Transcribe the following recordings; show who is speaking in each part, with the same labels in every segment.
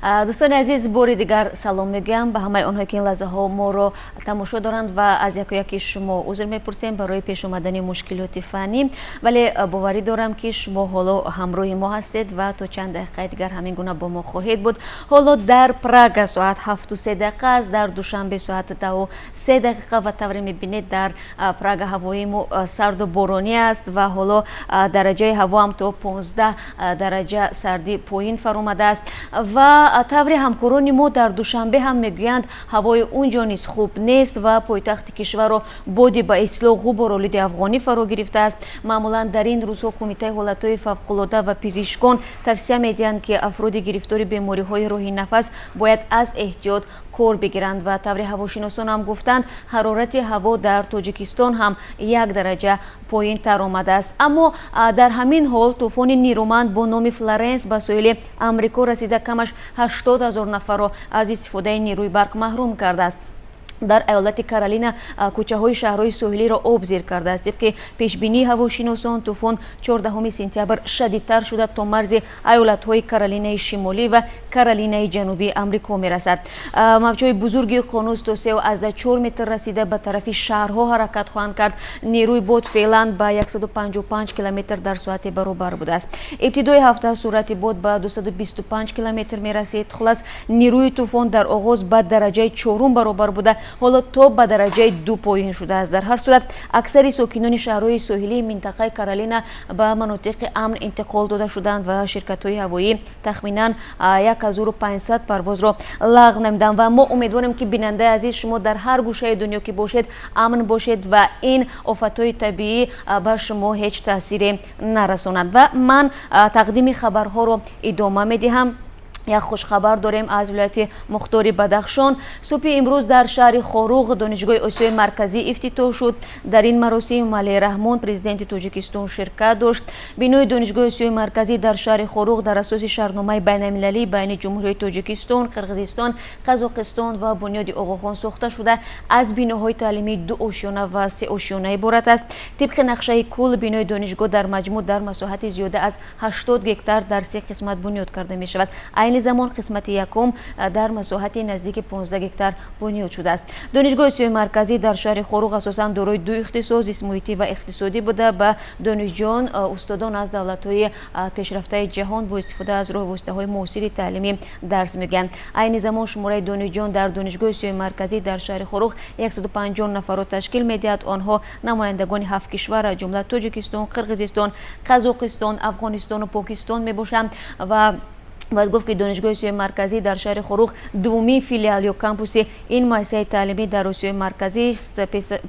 Speaker 1: Дӯстони азиз, бори дигар салом мегӯям ба ҳамаи онҳое, ки ин лаҳзаҳо моро тамошо доранд, ва аз яку яки шумо узр мепурсем барои пеш омадани мушкилоти фаннӣ, вале боварӣ дорам, ки шумо ҳоло ҳамроҳи мо ҳастед ва то чанд дақиқаи дигар ҳамин гуна бо мо хоҳед буд. Ҳоло дар Прага соат 7:03 аст, дар Душанбе соат 10:03, ва тавре мебинед, дар Прага ҳавои мо сарду боронӣ аст ва ҳоло дараҷаи ҳаво ҳам то 15 дараҷа сардӣ поин фаромадааст. Ва тавре ҳамкорони мо дар Душанбе ҳам мегӯянд, ҳавои он ҷо низ хуб нест ва пойтахти кишварро боди ба истилоҳ ғуборолуди афғонӣ фаро гирифтааст. Маъмулан дар ин рӯзҳо Кумитаи ҳолатҳои фавқулода ва пизишкон тавсия медиҳанд, ки афроди гирифтори бемориҳои роҳи нафас бояд аз эҳтиёт кор бигиранд. Ва тавре ҳавошиносон ҳам гуфтанд, ҳарорати ҳаво дар Тоҷикистон ҳам 1 дараҷа поинтар омадааст. Аммо дар ҳамин ҳол тӯфони нерӯманд бо номи Флоренс ба соҳили Амрико расида, камаш 80 000 нафарро аз истифодаи нерӯи барқ маҳрум кардааст. Дар аёлати Каролина кӯчаҳои шаҳрҳои соҳилиро об зир кардааст. Тибқи пешбинии ҳавошиносон, тӯфон 14 сентябр шадидтар шуда, то марзи аёлатҳои Каролинаи Шимолӣ ва Каролинаи Ҷанубии Амрико мерасад. Мавҷҳои бузурги уқёнус то 3,4 метр расида, ба тарафи шаҳрҳо ҳаракат хоҳанд кард. Нерӯи бод феълан ба 155 километр дар соате баробар будааст. Ибтидои ҳафта суръати бод ба 225 километр мерасид. Хулас, нерӯи тӯфон дар оғоз ба дараҷаи чорум баробар буда, ҳоло то ба дараҷаи ду поин шудааст. Дар ҳар сурат, аксари сокинони шаҳрҳои соҳилии минтақаи Каролина ба манотиқи амн интиқол дода шуданд ва ширкатҳои ҳавоӣ тахминан 1500 парвозро лағв намуданд. Ва мо умедворем, ки, бинандаи азиз, шумо дар ҳар гӯшаи дунё ки бошед, амн бошед ва ин офатҳои табиӣ ба шумо ҳеҷ таъсире нарасонад. Ва ман тақдими хабарҳоро идома медиҳам. Як хушхабар дорем аз вилояти мухтори Бадахшон. Субҳи имрӯз дар шаҳри Хоруғ Донишгоҳи Осиёи Марказӣ ифтитоҳ шуд. Дар ин маросим Эмомалӣ Раҳмон, Президенти Тоҷикистон, ширкат дошт. Бинои Донишгоҳи Осиёи Марказӣ дар шаҳри Хоруғ дар асоси шартномаи байналмилалӣ байни Ҷумҳурии Тоҷикистон, Қирғизистон, Қазоқистон ва Бунёди Оғохон сохта шуда, аз биноҳои таълимии дуошёна ва сеошёна иборат аст. Тибқи нақшаи кул, бинои донишгоҳ дар маҷмӯъ дар масоҳати зиёда аз 80 гектар дар се қисмат бунёд карда мешавад. Айни замон қисмати якум дар масоҳати наздики 15 гектар бунёд шудааст. Донишгоҳи Осиёи Марказӣ дар шаҳри Хоруғ асосан дорои ду ихтисос, зистмуҳитӣ ва иқтисодӣ буда, ба донишҷӯён устодон аз давлатҳои пешрафтаи ҷаҳон бо истифода аз роҳу воситаҳои муосири таълимӣ дарс мегӯянд. Айни замон шумораи донишҷӯён дар Донишгоҳи Осиёи Марказӣ дар шаҳри Хоруғ 150 нафарро ташкил медиҳад. Онҳо намояндагони ҳафт кишвар, аз ҷумла Тоҷикистон, Қирғизистон, Қазоқистон, Афғонистону Покистон мебошанд. Ва бояд гуфт, ки Донишгоҳи Осиёи Марказӣ дар шаҳри Хоруғ дуввумин филиал ё кампуси ин муассисаи таълимӣ дар Осиёи Марказӣ аст.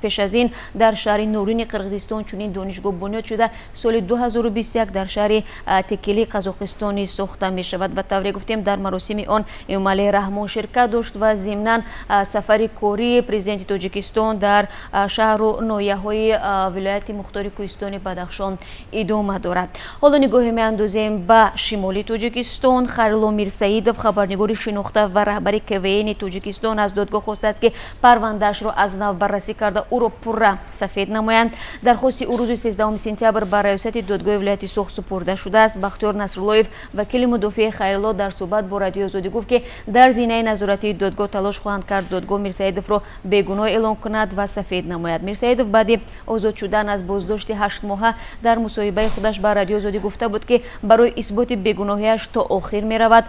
Speaker 1: Пеш аз ин дар шаҳри Норини Қирғизистон чунин донишгоҳ бунёд шуда, соли 2021 дар шаҳри Текели Қазоқистон низ сохта мешавад. Ва тавре гуфтем, дар маросими он Эмомалӣ Раҳмон ширкат дошт. Ва зимнан сафари кории Президенти Тоҷикистон дар шаҳру ноҳияҳои вилояти мухтори кӯҳистони Бадахшон идома дорад. Ҳоло нигоҳе меандозем ба шимоли Тоҷикистон. Хайрулло Мирсаидов, хабарнигори шинохта ва раҳбари КВН Тоҷикистон, аз додгоҳ хостааст, ки парвандаашро аз нав баррасӣ карда, ӯро пурра сафед намоянд. Дархости ӯ рӯзи 13 сентябр ба раёсати додгоҳи вилояти Суғд супурда шудааст. Бахтиёр Насруллоев, вакили мудофиаи Хайрулло, дар суҳбат бо Радиои Озодӣ гуфт, ки дар зинаи назоратии додгоҳ талош хоҳанд кард додгоҳ Мирсаидовро бегуноҳ эълон кунад ва сафед намояд. Мирсаидов баъди озод шудан аз боздошти 8 моҳа дар мусоҳибаи худаш ба Радиои Озодӣ гуфта буд, ки барои исботи бегуноҳиаш то охир меравад.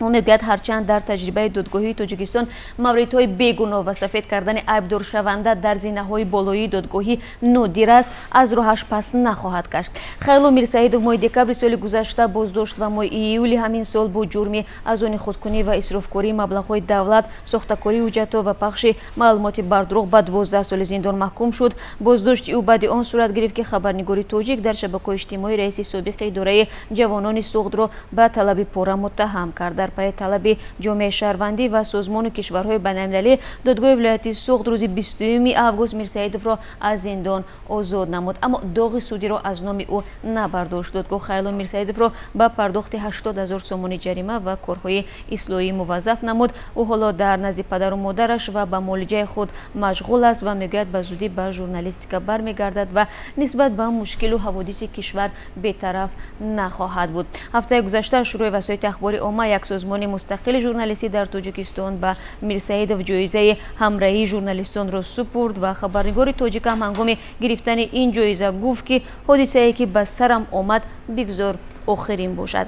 Speaker 1: Ӯ мегӯяд, ҳарчанд дар таҷрибаи додгоҳии Тоҷикистон мавридҳои бегуноҳ ва сафед кардани айбдоршаванда дар зинаҳои болоии додгоҳӣ нодир аст, аз роҳаш пас нахоҳад гашт. Хайрулло Мирсаидов моҳи декабри соли гузашта боздошт ва моҳи июли ҳамин сол бо ҷурми аз они худкунӣ ва исрофкории маблағҳои давлат, сохтакории ҳуҷҷатҳо ва пахши маълумоти бардурӯғ ба 12 соли зиндон маҳкум шуд. Боздошти ӯ баъди он сурат гирифт, ки хабарнигори тоҷик дар шабакаҳои иҷтимоӣ раиси собиқи идораи ҷавонони Суғдро ба талаби пора муттаҳам кард. Дар пайи талаби ҷомеаи шаҳрвандӣ ва созмону кишварҳои байналмилалӣ, додгоҳи вилояти Суғд рӯзи 20 август Мирсаидовро аз зиндон озод намуд, аммо доғи судиро аз номи ӯ набардошт. Додгоҳ Хайрулло Мирсаидовро ба пардохти 80 000 сомонӣ ҷарима ва корҳои ислоҳӣ муваззаф намуд. Ӯ ҳоло дар назди падару модараш ва ба муолиҷаи худ машғул аст ва мегӯяд, ба зудӣ ба журналистика бармегардад ва нисбат ба мушкилу ҳаводиси кишвар бетараф нахоҳад буд. Ҳафтаи гузашта Шӯрои васоити ахбори омма, як созмони Созмони мустақили журналистӣ дар Тоҷикистон ба Мирсаидов ҷоизаи ҳамраҳии журналистонро супурд ва хабарнигори тоҷик ҳам ҳангоми гирифтани ин ҷоиза гуфт, ки ҳодисае, ки ба сарам омад, бигзор охирин бошад.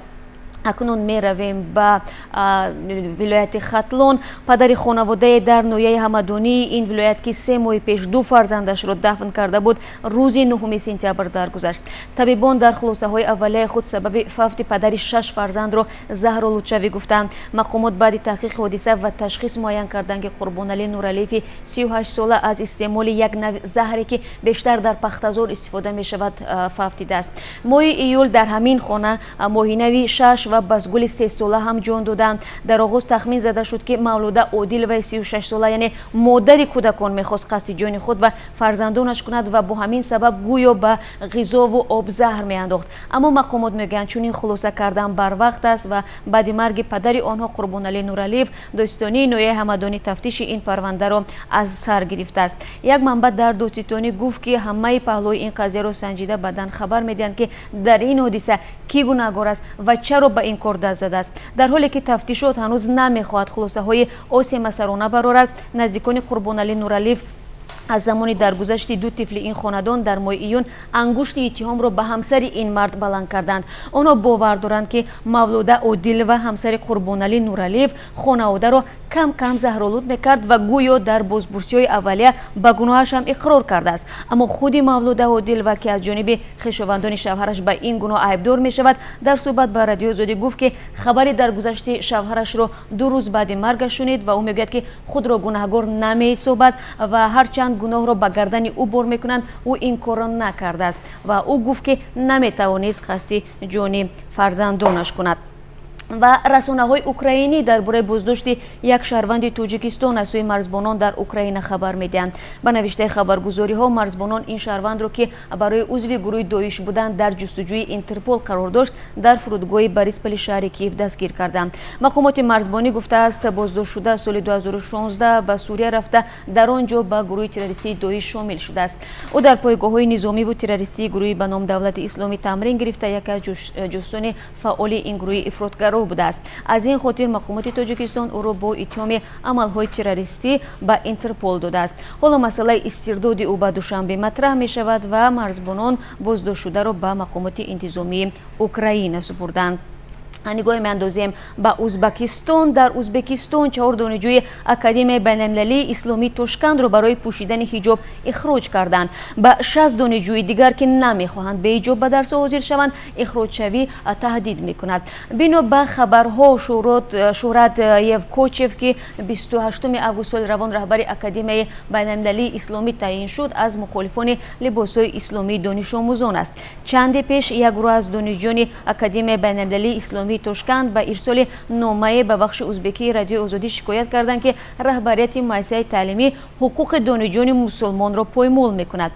Speaker 1: Акнун меравем ба вилояти Хатлон. Падари хонаводае дар ноҳияи Ҳамадонии ин вилоят, ки 3 моҳи пеш ду фарзандашро дафн карда буд, рӯзи 9 сентябр даргузашт. Табибон дар хулосаҳои аввалияи худ сабаби фавти падари шаш фарзандро заҳролудшавӣ гуфтанд. Мақомот баъди таҳқиқи ҳодиса ва ташхис муайян карданд, ки Қурбоналӣ Нуралиеви 38-сола аз истеъмоли як навъ заҳре, ки бештар дар пахтазор истифода мешавад, фавтидааст. Моҳи июл дар ҳамин хона Моҳинави 6 ва Басгули 3-сола ҳам ҷон доданд. Дар оғоз тахмин зада шуд, ки Мавлуда Одиловаи 36-сола, яъне модари кӯдакон, мехост қасди ҷони худ ва фарзандонаш кунад ва бо ҳамин сабаб гӯё ба ғизову об заҳр меандохт. Аммо мақомот мегӯянд, чунин хулоса кардан барвақт аст ва баъди марги падари онҳо, Қурбоналӣ Нуралиев, додситонии ноҳияи Ҳамадонӣ тафтиши ин парвандаро аз сар гирифтааст. Як манбаъ дар додситонӣ гуфт, ки ҳамаи паҳлӯи ин қазияро санҷида, баъдан хабар медиҳанд, ки дар ин ҳодиса кӣ гунаҳгор аст ва чаро ба ин кор даст задааст. Дар ҳоле ки тафтишот ҳанӯз намехоҳад хулосаҳои осемасарона барорад, наздикони Қурбоналӣ Нуралиев аз замони даргузашти ду тифли ин хонадон дар моҳи июн ангушти иттиҳомро ба ҳамсари ин мард баланд карданд. Онҳо бовар доранд, ки Мавлуда Одилова, ҳамсари Қурбоналӣ Нуралиев, хонаводаро кам кам заҳролуд мекард ва гӯё дар бозпурсиҳои аввалия ба гуноҳаш ҳам иқрор кардааст. Аммо худи Мавлуда Одилова, ки аз ҷониби хешовандони шавҳараш ба ин гуноҳ айбдор мешавад, дар суҳбат ба Радиои Озодӣ гуфт, ки хабари даргузашти шавҳарашро 2 рӯз баъди маргаш шунид ва ӯ мегӯяд, ки худро гунаҳгор намеҳисобад ва ҳарчанд гуноҳро ба гардани ӯ бор мекунанд, ӯ ин корро накардааст ва ӯ гуфт, ки наметавонист қасди ҷони фарзандонаш кунад. Ва расонаҳои украинӣ дар бораи боздошти як шаҳрванди Тоҷикистон аз сӯи марзбонон дар Украина хабар медиҳанд. Ба навиштаи хабаргузориҳо, марзбонон ин шаҳрвандро, ки барои узви гурӯҳи Доиш будан дар ҷустуҷӯи Интерпол қарор дошт, дар фурудгоҳи Борисполи шаҳри Киев дастгир карданд. Мақомоти марзбонӣ гуфтааст, боздоштшуда соли 2016 ба Сурия рафта, дар он ҷо ба гурӯҳи террористии Доиш шомил шудааст. Ӯ дар пойгоҳҳои низомиву террористии гурӯҳи ба ном Давлати Исломӣ тамрин гирифта, яке аз ҷоссони фаъоли ин гурӯҳи ифротгаро будааст. Аз ин хотир мақомоти Тоҷикистон ӯро бо иттиҳоми амалҳои террористӣ ба Интерпол додааст. Ҳоло масъалаи истирдоди ӯ ба Душанбе матраҳ мешавад ва марзбонон боздоштшударо ба мақомоти интизомии Украина супурданд. Нигоҳе меандозем ба Узбакистон. Дар Узбекистон чаҳор донишҷӯи Академияи байналмилалии исломии Тошкандро барои пӯшидани ҳиҷоб ихроҷ карданд. Ба 60 донишҷӯи дигар, ки намехоҳанд беҳиҷоб ба дарсҳо ҳозир шаванд, ихроҷшавӣ таҳдид мекунад. Бино ба хабарҳо, Шӯҳрат Евкочев, ки 28 август соли равон раҳбари Академияи байналмилалии исломӣ таъин шуд, аз мухолифони либосҳои исломии донишомӯзон аст. Чанде пеш як гурӯҳ аз донишҷӯёни Академияи байналмилалии исломии Тошканд ба ирсоли номае ба бахши узбекии Радиои Озодӣ шикоят карданд, ки раҳбарияти муассисаи таълимӣ ҳуқуқи донишҷӯёни мусулмонро поймол мекунад.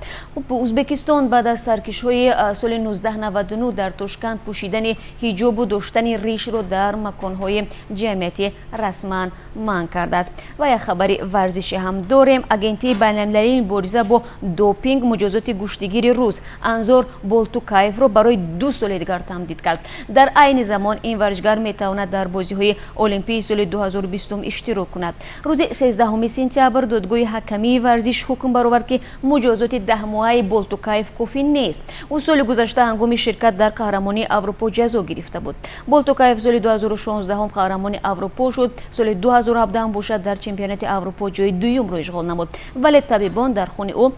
Speaker 1: Узбекистон баъд аз таркишҳои соли 1999 дар Тошканд пӯшидани ҳиҷобу доштани ришро дар маконҳои ҷамъиятӣ расман манъ кардааст. Ва як хабари варзишӣ ҳам дорем. Агентии байналмилалии мубориза бо допинг муҷозоти гӯштигири рус Анзор Болтукаевро барои 2 соли дигар тамдид кард. Дар айни замон ин варзишгар метавонад дар бозиҳои олимпии соли 2020 иштирок кунад. Рӯзи 13 сентябр додгоҳи ҳакамии варзиш ҳукм баровард, ки муҷозоти 10-моҳаи Болтукаев кофӣ нест. Ӯ соли гузашта ҳангоми ширкат дар қаҳрамонии Аврупо ҷазо гирифта буд. Болтукаев соли 2016 қаҳрамони Аврупо шуд, соли 2017 бошад, дар чемпионати Аврупо ҷои дуюмро ишғол намуд, вале табибон дар хуни ӯ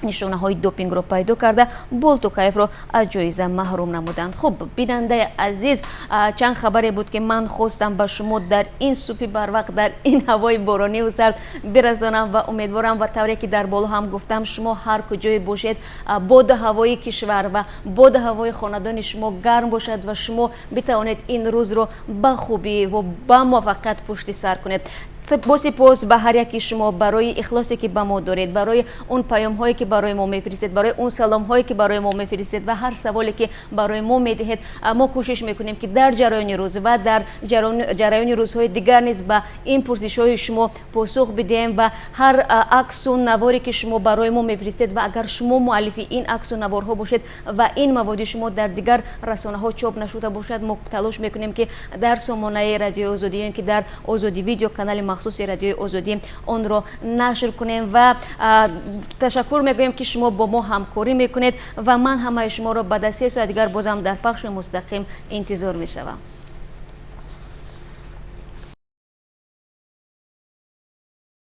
Speaker 1: нишонаҳои допингро пайдо карда, Болтукаевро аз ҷоиза маҳрум намуданд. Хуб, бинандаи азиз, чанд хабаре буд, ки ман хостам ба шумо дар ин субҳи барвақт, дар ин ҳавои борониву сард бирасонам ва умедворам, ва тавре ки дар боло ҳам гуфтам, шумо ҳар куҷое бошед, боду ҳавои кишвар ва боду ҳавои хонадони шумо гарм бошад ва шумо битавонед ин рӯзро ба хубӣ ва ба муваффақият пушти сар кунед. Бо сипос ба ҳар яки шумо барои ихлосе, ки ба мо доред, барои он паёмҳое, ки барои мо мефиристед, барои он саломҳое, ки барои мо мефиристед ва ҳар саволе, ки барои мо медиҳед. Мо кӯшиш мекунем, ки дар ҷараёни рӯз ва дар ҷараёни рӯзҳои дигар низ ба ин пурсишҳои шумо посух бидиҳем ва ҳар аксу наворе, ки шумо барои мо мефиристед, ва агар шумо муаллифи ин аксу наворҳо бошед ва ин маводи шумо дар дигар расонаҳо чоп нашуда бошад, мо талош мекунем, ки дар сомонаи Радиои Озодӣ ё ин ки дар Озодӣ Видео, канали махсуси Радиои Озодӣ, онро нашр кунем. Ва ташаккур мегӯем, ки шумо бо мо ҳамкорӣ мекунед, ва ман ҳамаи шуморо баъд аз 3 соат дигар бозам дар пахши мустақим интизор мешавам.